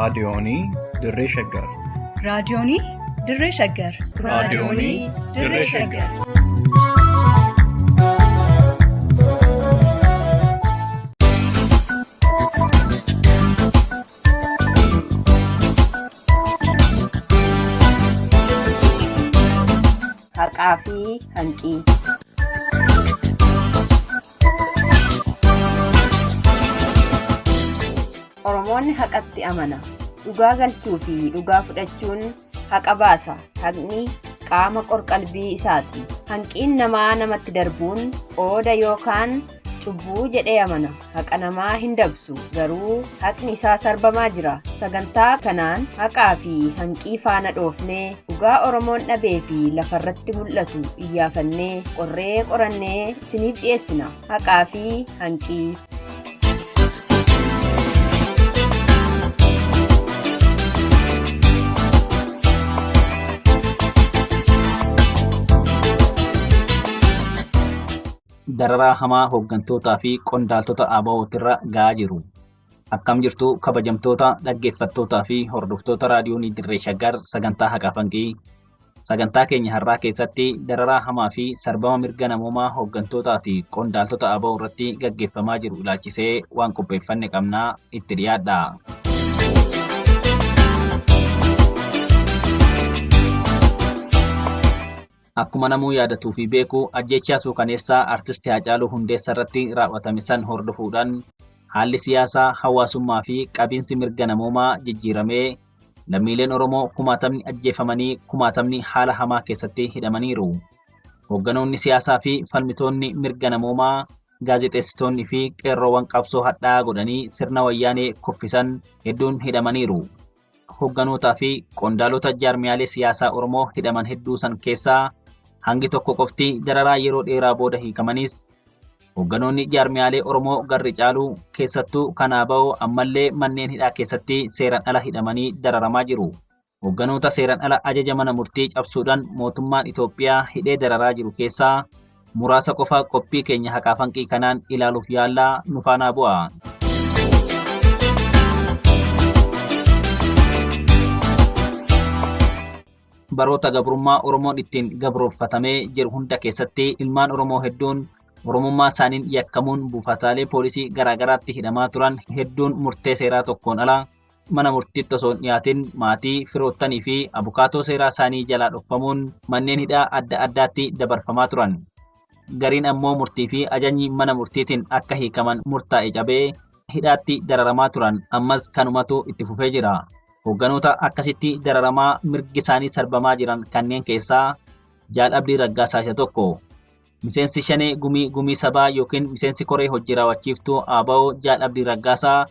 Raadiyoonii Dirree Shaggar. Raadiyoonii Dirree Shaggar. Raadiyoonii Dirree Shaggar. Haqaa fi hanqii. Oromoonni haqatti amana. Dhugaa galchuu fi dhugaa fudhachuun haqa baasa. Haqni qaama qorqalbii isaati. Hanqiin namaa namatti darbuun qooda yookaan cubbuu jedhee amana. Haqa namaa hin dabsu. Garuu haqni isaa sarbamaa jira. Sagantaa kanaan haqaa fi hanqii faana dhoofnee dhugaa Oromoon dhabee fi lafarratti mul'atu iyyaafannee qorree qorannee isiniif dhiyeessina. Haqaa fi hanqii. Dararaa hamaa hooggantootaa fi qondaaltota ABO'tirra ga'aa jiru. Akkam jirtu kabajamtoota dhaggeeffattootaa fi hordoftoota raadiyoonii Dirree Shaggar sagantaa haqaaf hanqii. Sagantaa keenya har'aa keessatti dararaa hamaa fi sarbama mirga namoomaa hooggantootaa fi qondaaltota ABO irratti gaggeeffamaa jiru ilaalchisee waan qopheeffanne qabnaa itti dhiyaadha. Akkuma namuu yaadatuu fi beeku ajjeechaa suukaneessaa Artisti Haacaaluu Hundeessa irratti raawwatame san hordofuudhaan haalli siyaasaa, hawaasummaa fi qabiinsi mirga namoomaa jijjiiramee lammiileen Oromoo kumaatamni ajjeefamanii kumaatamni haala hamaa keessatti hidhamaniiru. Hoogganoonni siyaasaa fi falmitoonni mirga namoomaa, gaazexeessitoonni fi qeerroowwan qabsoo hadhaa'aa godhanii sirna wayyaanee kuffisan hedduun hidhamaniiru. Hogganootaa fi qondaalota jaarmiyaalee siyaasaa Oromoo hidhaman hedduu san keessaa hangi tokko qofti dararaa yeroo dheeraa booda hiikamanis hogganoonni jaarmiyaalee Oromoo garri caalu keessattuu kan ABO ammallee manneen hidhaa keessatti seeran ala hidhamanii dararamaa jiru. Hogganoota seeran ala ajaja mana murtii cabsuudhaan mootummaan Itoophiyaa hidhee dararaa jiru keessaa muraasa qofa qophii keenya haqaaf hanqii kanaan ilaaluuf yaallaa nu faanaa bu'a. Baroota gabrummaa Oromoon ittiin gabrooffatamee jiru hunda keessatti ilmaan Oromoo hedduun Oromummaa isaaniin yakkamuun buufataalee poolisii garaagaraatti hidhamaa turan hedduun murtee seeraa tokkoon ala mana murtiitti osoo hin dhiyaatin maatii, firoottanii fi abukaatoo seeraa isaanii jalaa dhokfamuun manneen hidhaa adda addaatti dabarfamaa turan. Gariin ammoo murtii fi ajajni mana murtiitiin akka hiikaman murtaa'e cabee hidhaatti dararamaa turan ammas kanumatu itti fufee jira. Hoogganoota akkasitti dararamaa mirgi isaanii sarbamaa jiran kanneen keessaa Jaal Abdii Raggaasaa isa tokko. Miseensi Shanee Gumii Gumii Sabaa yookiin miseensi koree hojii raawwachiiftuu ABO Jaal Abdii Raggaasaa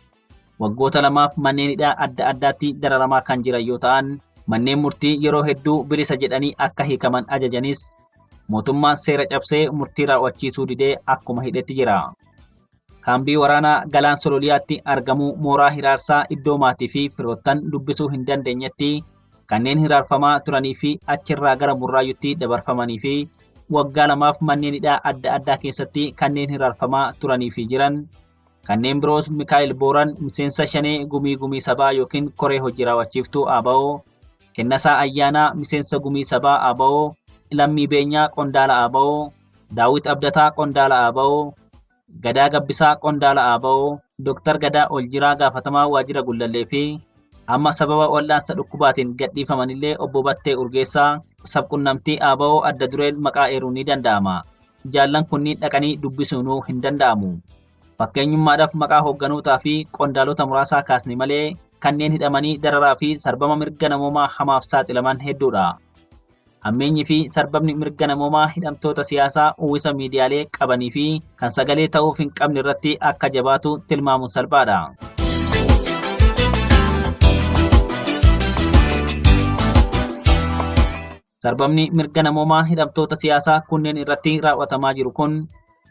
waggoota lamaaf manneen hidhaa adda addaatti dararamaa kan jiran yoo ta'an manneen murtii yeroo hedduu bilisa jedhanii akka hiikaman ajajanis mootummaan seera cabsee murtii raawwachiisuu didee akkuma hidhetti jira. Kaambii waraanaa Galaan Sololiyaatti argamu mooraa hiraarsaa iddoo maatii fi firoottan dubbisuu hin dandeenyetti kanneen hiraarfamaa turanii fi achirraa gara Burraayyutti dabarfamanii fi waggaa lamaaf manneen hidhaa adda addaa keessatti kanneen hiraarfamaa turanii fi jiran kanneen biroos Mikaa'el Booran miseensa Shanee Gumii Gumii Sabaa yookiin Koree Hojii Raawwachiiftuu ABO, Kennasaa Ayyaanaa miseensa Gumii Sabaa ABO, Lammii Beenyaa qondaala ABO, Daawit Abdataa qondaala ABO, Gadaa Gabbisaa qondaala ABO, Dr. Gadaa Oljiraa gaafatamaa waajjira Gullallee fi amma sababa wal'aansa dhukkubaatiin gadhiifamanillee obbo Battee Urgeessaa sabqunnamtii ABO adda dureen maqaa eeruun ni danda'ama. Jaallan kunniin dhaqanii dubbisuunuu hin danda'amu. Fakkeenyummaadhaaf maqaa hoogganootaa fi qondaalota muraasaa kaasne malee kanneen hidhamanii dararaa fi sarbama mirga namoomaa hamaaf saaxilaman hedduudha. Hammeenyi fi sarbamni mirga namoomaa hidhamtoota siyaasaa uwwisa miidiyaalee qabanii fi kan sagalee ta'uuf hin qabne irratti akka jabaatu tilmaamuun salphaadha. Sarbamni mirga namoomaa hidhamtoota siyaasaa kunneen irratti raawwatamaa jiru kun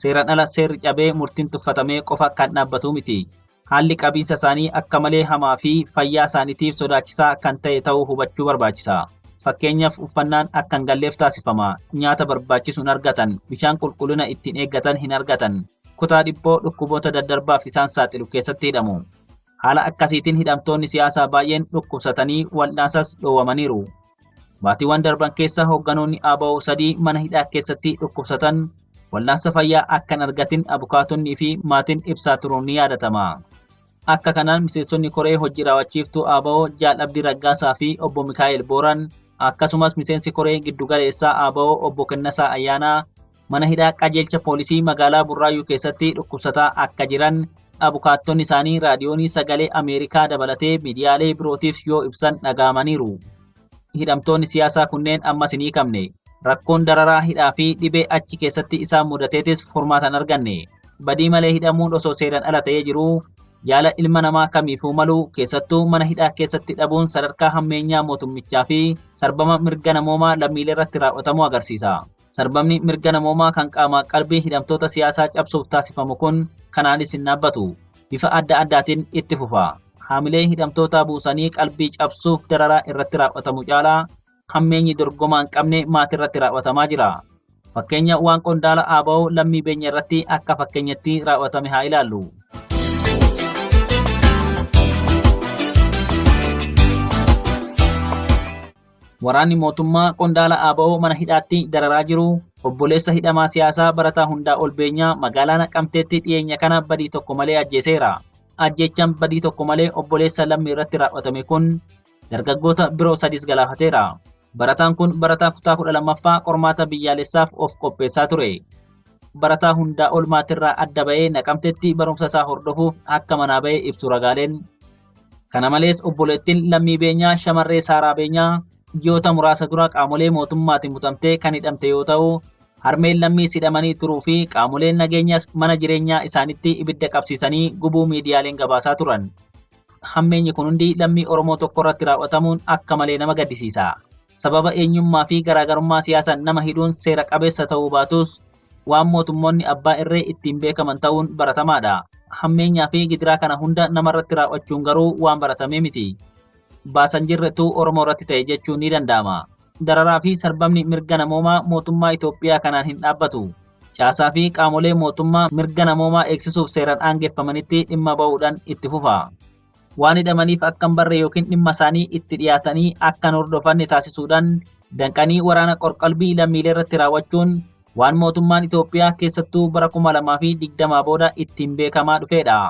seeraan ala seerri cabee murtiin tuffatamee qofa kan dhaabbatu miti. Haalli qabiinsa isaanii akka malee hamaa fi fayyaa isaaniitiif sodaachisaa kan ta'e ta'uu hubachuu barbaachisa. Fakkeenyaaf uffannaan akka hin galleef taasifama, nyaata barbaachisu hin argatan, bishaan qulqullina ittiin eeggatan hin argatan, kutaa dhiphoo dhukkuboota daddarbaaf isaan saaxilu keessatti hidhamu. Haala akkasiitiin hidhamtoonni siyaasaa baay'een dhukkubsatanii wal'aansas dhoowwamaniiru. Baatiiwwan darban keessa hoogganoonni ABO 3 mana hidhaa keessatti dhukkubsatan wal'aansa fayyaa akka hin argatin abukaatonnii fi maatiin ibsaa turuun ni yaadatama. Akka kanaan miseensonni koree hojii raawwachiiftuu ABO Jaal Abdii Raggaasaa fi Obbo Mikaa'el Booran akkasumas miseensi koree giddugaleessaa ABO Obbo Kennasaa Ayyaanaa mana hidhaa qajeelcha poolisii magaalaa Burraayyuu keessatti dhukkubsataa akka jiran abukaattonni isaanii raadiyoonii sagalee Ameerikaa dabalatee miidiyaalee birootiif yoo ibsan dhaga'amaniiru. Hidhamtoonni siyaasaa kunneen ammas hin hiikamne. Rakkoon dararaa hidhaa fi dhibee achi keessatti isaan mudateetis furmaata hin arganne. Badii malee hidhamuun osoo seeraan ala ta'ee jiruu yaala ilma namaa kamiifuu malu keessattuu mana hidhaa keessatti dhabuun sadarkaa hammeenyaa mootummichaa fi sarbama mirga namoomaa lammiilee irratti raawwatamuu agarsiisa. Sarbamni mirga namoomaa kan qaamaa qalbii hidhamtoota siyaasaa cabsuuf taasifamu kun kanaanis hin dhaabbatu. Bifa adda addaatiin itti fufa. Haamilee hidhamtootaa buusanii qalbii cabsuuf dararaa irratti raawwatamu caalaa hammeenyi dorgomaa hin qabne maatii irratti raawwatamaa jira. Fakkeenya waan qondaala ABO lammii beenya irratti akka fakkeenyatti raawwatame haa ilaallu. Waraanni mootummaa qondaala ABO mana hidhaatti dararaa jiru obboleessa hidhamaa siyaasaa barataa hundaa ol beenyaa magaalaa Naqamteetti dhiyeenya kana badii tokko malee ajjeeseera. Ajjeechaan badii tokko malee obboleessa lammii irratti raawwatame kun dargaggoota biroo sadis galaafateera. Barataan kun barataa kutaa 12ffaa qormaata biyyaalessaaf of qopheessaa ture. Barataa hundaa ol maatirraa adda ba'ee Naqamteetti barumsa isaa hordofuuf akka manaa ba'e ibsu ragaaleen. Kana malees obboleettiin lammii beenyaa shamarree Saaraa Beenyaa ji'oota muraasa dura qaamolee mootummaatiin butamtee kan hidhamte yoo ta'u, harmeen lammiis hidhamanii turuu fi qaamoleen nageenyaas mana jireenyaa isaanitti ibidda qabsiisanii gubuu miidiyaaleen gabaasaa turan. Hammeenyi kun hundi lammii Oromoo tokko irratti raawwatamuun akka malee nama gaddisiisa. Sababa eenyummaa fi garaagarummaa siyaasaan nama hidhuun seera qabeessa ta'uu baatus waan mootummoonni abbaa irree ittiin beekaman ta'uun baratamaadha. Hammeenyaa fi gidiraa kana hunda namarratti raawwachuun garuu waan baratamee miti. Baasan jirretu Oromoo irratti ta'e jechuun ni danda'ama. Dararaa fi sarbamni mirga namoomaa mootummaa Itoophiyaa kanaan hin dhaabbatu. Caasaa fi qaamolee mootummaa mirga namoomaa eegsisuuf seeraan aangeffamanitti dhimma ba'uudhaan itti fufa. Waan hidhamaniif akka hin barre yookiin dhimma isaanii itti dhiyaatanii akka hin hordofanne taasisuudhaan danqanii waraana qorqalbii lammiilee irratti raawwachuun waan mootummaan Itoophiyaa keessattuu bara 2020 booda ittiin beekamaa dhufeedha.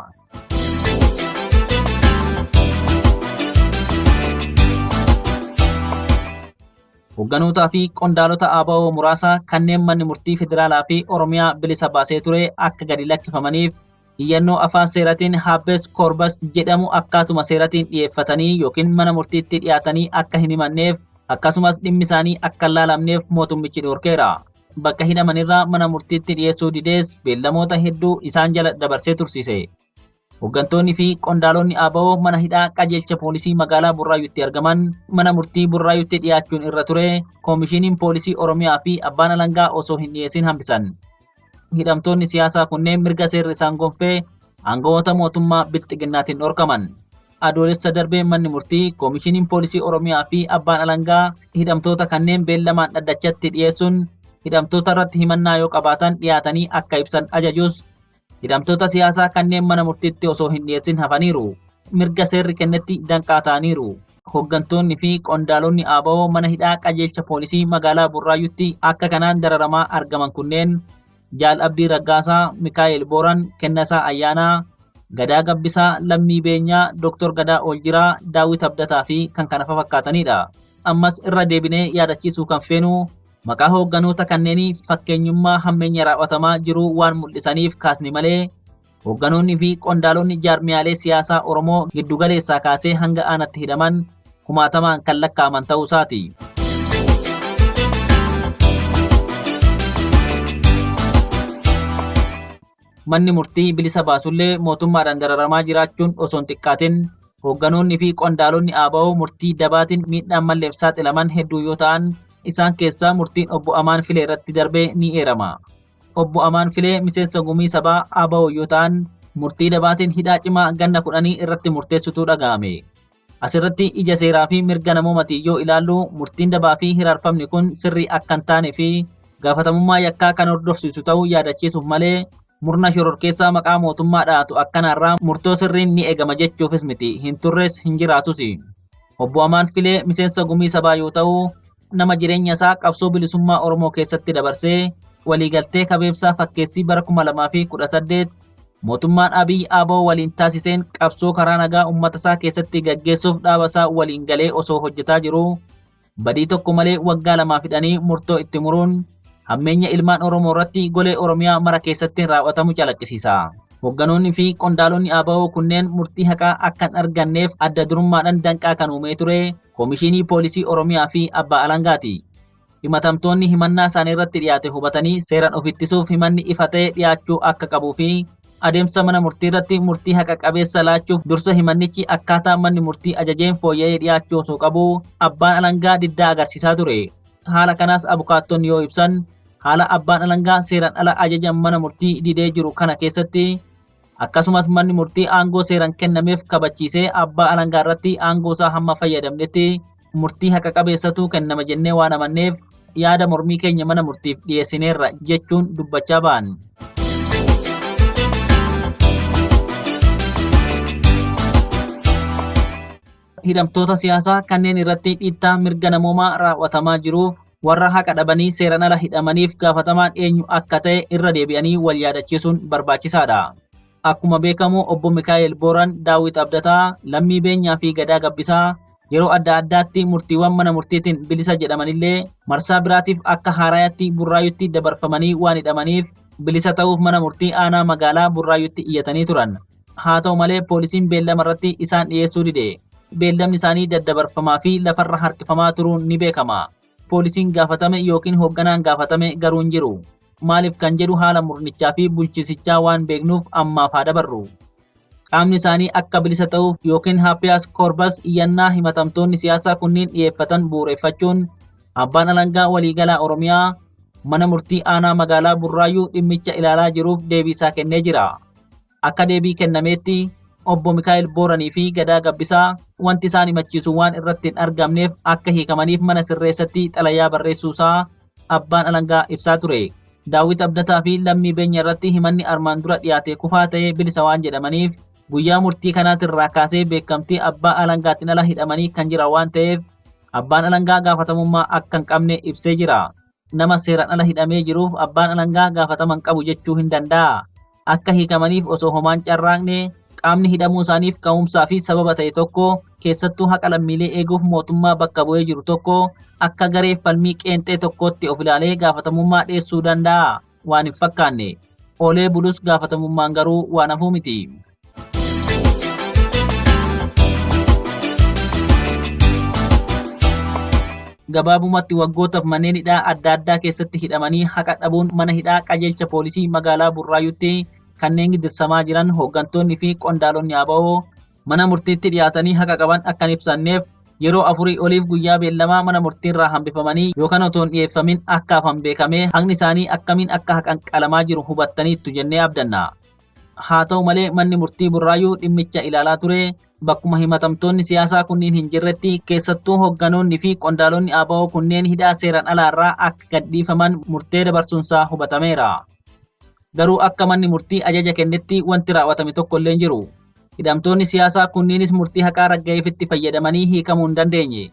Hogganootaa fi qondaalota ABO muraasa kanneen manni murtii federaalaa fi Oromiyaa bilisa baasee ture akka gadi lakkifamaniif iyyannoo afaan seeratiin habeas corpus jedhamu akkaatuma seeratiin dhiyeeffatanii yookiin mana murtiitti dhiyaatanii akka hin himanneef akkasumas dhimmi isaanii akka hin laalamneef mootummichi dhorkeera. Bakka hidhamanirraa mana murtiitti dhiyeessuu didees beellamoota hedduu isaan jala dabarsee tursiise. Hoggantoonni fi qondaalonni ABO mana hidhaa qajeelcha poolisii magaalaa Burraayyuutti argaman mana murtii Burraayyuutti dhiyaachuun irra ture koomishiniin poolisii Oromiyaa fi abbaan alangaa osoo hin dhiyeessin hambisan. Hidhamtoonni siyaasaa kunneen mirga seerri isaan gonfee aangawoota mootummaa bilxiginnaatiin dhorkaman. Adoolessa darbee manni murtii koomishiniin poolisii Oromiyaa fi abbaan alangaa hidhamtoota kanneen beellamaan dhaddachatti dhiyeessuun hidhamtoota irratti himannaa yoo qabaatan dhiyaatanii akka ibsan ajajus hidhamtoota siyaasaa kanneen mana murtiitti osoo hin dhiyeessin hafaniiru. Mirga seerri kennetti danqaa ta'aniiru. Hoggantoonni fi qondaalonni ABO mana hidhaa qajeelcha poolisii magaalaa Burraayyuutti akka kanaan dararamaa argaman kunneen Jaal Abdii Raggaasaa, Mikaa'el Booran, Kennasaa Ayyaanaa, Gadaa Gabbisaa, Lammii Beenyaa, Dooktor Gadaa Ooljiraa, Daawit Abdataa fi kan kana fafakkaatanidha. Ammas irra deebinee yaadachiisuu kan feenu maqaa hoogganoota kanneenii fakkeenyummaa hammeenya raawwatamaa jiru waan mul'isaniif kaasne malee hoogganoonni fi qondaalonni jaarmiyaalee siyaasaa Oromoo giddugaleessaa kaasee hanga aanatti hidhaman kumaatamaan kan lakkaa'aman ta'uu isaati. Manni murtii bilisa baasullee mootummaadhaan dararamaa jiraachuun osoo hin xiqqaatin hoogganoonni fi qondaalonni ABO murtii dabaatiin miidhaan malleef saaxilaman hedduu yoo ta'an isaan keessaa murtiin obbo Amaan Filee irratti darbee ni eerama. Obbo Amaan Filee miseensa gumii sabaa ABO yoo ta'an murtii dabaatiin hidhaa cimaa ganna 10 irratti murteessutu dhaga'ame. Asirratti ija seeraa fi mirga namoomatiin yoo ilaallu murtiin dabaa fi hiraarfamni kun sirrii akka hin taane fi gaafatamummaa yakkaa kan hordofsiisu ta'uu yaadachiisuuf malee Murna shororkeessaa maqaa mootummaa dhahatu akkanaarraa murtoo sirriin ni eegama jechuufis miti, hin turres hin jiraatus. Obbo Amaan Filee miseensa gumii sabaa yoo ta'u, nama jireenya isaa qabsoo bilisummaa Oromoo keessatti dabarsee waliigaltee kabeebsaa fakkeessii bara 2018 mootummaan Abiy ABO waliin taasiseen qabsoo karaa nagaa uummata isaa keessatti gaggeessuuf dhaaba isaa waliin galee osoo hojjetaa jiruu badii tokko malee waggaa lamaaf hidhanii murtoo itti muruun hammeenya ilmaan Oromoo irratti golee Oromiyaa mara keessatti raawwatamu calaqqisiisa. Hogganoonni fi qondaalonni ABO kunneen murtii haqaa akka hin arganneef adda durummaadhaan danqaa kan uumee ture Komishinii Poolisii Oromiyaa fi Abbaa Alangaati. Himatamtoonni himannaa isaanii irratti dhiyaate hubatanii seeraan of ittisuuf himanni ifa ta'e dhiyaachuu akka qabuu fi adeemsa mana murtii irratti murtii haqa qabeessa laachuuf dursa himannichi akkaataa manni murtii ajajeen fooyya'ee dhiyaachuu osoo qabu abbaan alangaa diddaa agarsiisaa ture. Haala kanaas abukaattonni yoo ibsan haala abbaan alangaa seeraan ala ajaja mana murtii didee jiru kana keessatti akkasumas manni murtii aangoo seeraan kennameef kabachiisee abbaa alangaa irratti aangoo isaa hamma fayyadamnetti murtii haqa qabeessatu kennama jennee waan amanneef yaada mormii keenya mana murtiif dhiyeessineerra jechuun dubbachaa ba'an. Hidhamtoota siyaasaa kanneen irratti dhiittaa mirga namoomaa raawwatamaa jiruuf warra haqa dhabanii seeraan ala hidhamaniif gaafatamaan eenyu akka ta'e irra deebi'anii wal yaadachiisuun barbaachisaadha. Akkuma beekamu obbo Mikaa'el Booran, Daawit Abdataa, Lammii Beenyaa fi Gadaa Gabbisaa yeroo adda addaatti murtiiwwan mana murtiitiin bilisa jedhamanillee marsaa biraatiif akka haarayaatti Burraayutti dabarfamanii waan hidhamaniif bilisa ta'uuf mana murtii aanaa magaalaa Burraayutti iyyatanii turan. Haa ta'u malee poolisiin beellama irratti isaan dhiyeessuu dide. Beellamni isaanii daddabarfamaa fi lafarra harkifamaa turuun ni beekama. Poolisiin gaafatame yookiin hoogganaan gaafatame garuu hin jiru. Maaliif kan jedhu haala murnichaa fi bulchiinsichaa waan beeknuuf ammaaf haa dabarru. Qaamni isaanii akka bilisa ta'uuf yookiin habeas corpus iyyannaa himatamtoonni siyaasaa kunniin dhiyeeffatan bu'uureffachuun abbaan alangaa waliigalaa Oromiyaa mana murtii aanaa magaalaa Burraayyuu dhimmicha ilaalaa jiruuf deebiisaa kennee jira. Akka deebii kennameetti obbo Mikaa'el Booranii fi Gadaa Gabbisaa wanti isaan himachiisu waan irratti hin argamneef akka hiikamaniif mana sirreessatti xalayaa barreessuusaa abbaan alangaa ibsaa ture. Daawit Abdataa fi Lammii Beenya irratti himanni armaan dura dhiyaate kufaa ta'ee bilisa waan jedhamaniif guyyaa murtii kanaatirraa kaasee beekamtii abbaa alangaatiin ala hidhamanii kan jiran waan ta'eef abbaan alangaa gaafatamummaa akka hin qabne ibsee jira. Nama seeraan ala hidhamee jiruuf abbaan alangaa gaafatama hin qabu jechuu hin danda'a. Akka hiikamaniif osoo homaan carraaqne qaamni hidhamuu isaaniif ka'umsaa fi sababa ta'e tokko keessattuu haqa lammiilee eeguuf mootummaa bakka bu'ee jiru tokko akka garee falmii qeenxee tokkootti of ilaalee gaafatamummaa dheessuu danda'a waan hin fakkaanne. Oolee bulus gaafatamummaan garuu waan hafuu miti. Gabaabumatti waggootaaf manneen hidhaa adda addaa keessatti hidhamanii haqa dhabuun mana hidhaa qajeelcha poolisii magaalaa Burraayyuutti kanneen gidirsamaa jiran hooggantoonni fi qondaalonni ABO mana murtiitti dhiyaatanii haqa qaban akka hin ibsanneef yeroo afurii oliif guyyaa beellamaa mana murtiirraa hambifamanii yookaan otoo hin dhiyeeffamin akka hafan beekamee haqni isaanii akkamiin akka haqanqalamaa jiru hubattaniittu jennee abdanna. Haa ta'u malee manni murtii Burraayyuu dhimmicha ilaalaa ture bakkuma himatamtoonni siyaasaa kunniin hin jirretti keessattuu hoogganoonni fi qondaalonni ABO kunneen hidhaa seeraan alaarraa akka gadhiifaman murtee dabarsuunsaa hubatameera. Garuu akka manni murtii ajaja kennetti wanti raawwatame tokko illee hin jiru. Hidhamtoonni siyaasaa kunniinis murtii haqaa ragga'eefitti fayyadamanii hiikamuu hin dandeenye.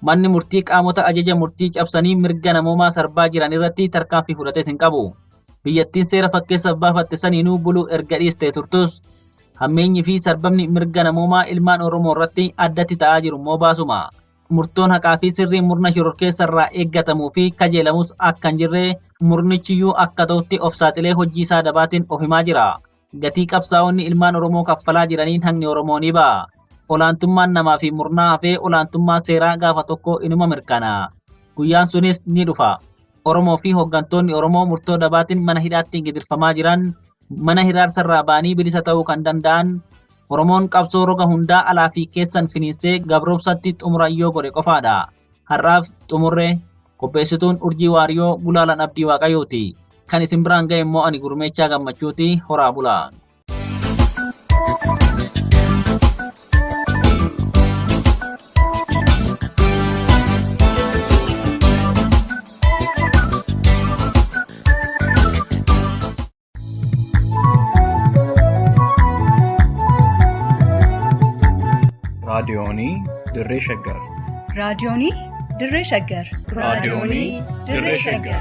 Manni murtii qaamota ajaja murtii cabsanii mirga namoomaa sarbaa jiran irratti tarkaanfii fudhates hin qabu. Biyyattiin seera fakkeessaaf baafatte saniinuu buluu erga dhiistee turtus hammeenyi fi sarbamni mirga namoomaa ilmaan Oromoo irratti addatti ta'aa jiru immoo baasuma. Murtoon haqaa fi sirriin murna shororkeessa irraa eeggatamuu fi kajeelamus akka hin jirre murnichiyyuu akka ta'utti of saaxilee hojii isaa dabaatiin of himaa jira. Gatii qabsaa'onni ilmaan Oromoo kaffalaa jiraniin haqni Oromoo ni ba'a. Olaantummaan namaa fi murnaa hafee olaantummaa seeraa gaafa tokko inuma mirkana. Guyyaan sunis ni dhufa. Oromoo fi hooggantoonni Oromoo murtoo dabaatiin mana hidhaatti gidirfamaa jiran mana hiraarsarraa ba'anii bilisa ta'uu kan danda'an Oromoon qabsoo roga hundaa alaa fi keessan finiinsee gabroomsatti xumura yoo godhe qofaadha. Har'aaf xumurre qopheessituun Urjii Waariyoo Gulaalaan Abdii Waaqayyooti. Kan isin biraan ga'e immoo ani Gurmeechaa Gammachuuti horaa bulaa. Raadiyoonii Dirree Shaggar. Raadiyoonii Dirree Shaggar. Raadiyoonii Dirree Shaggar.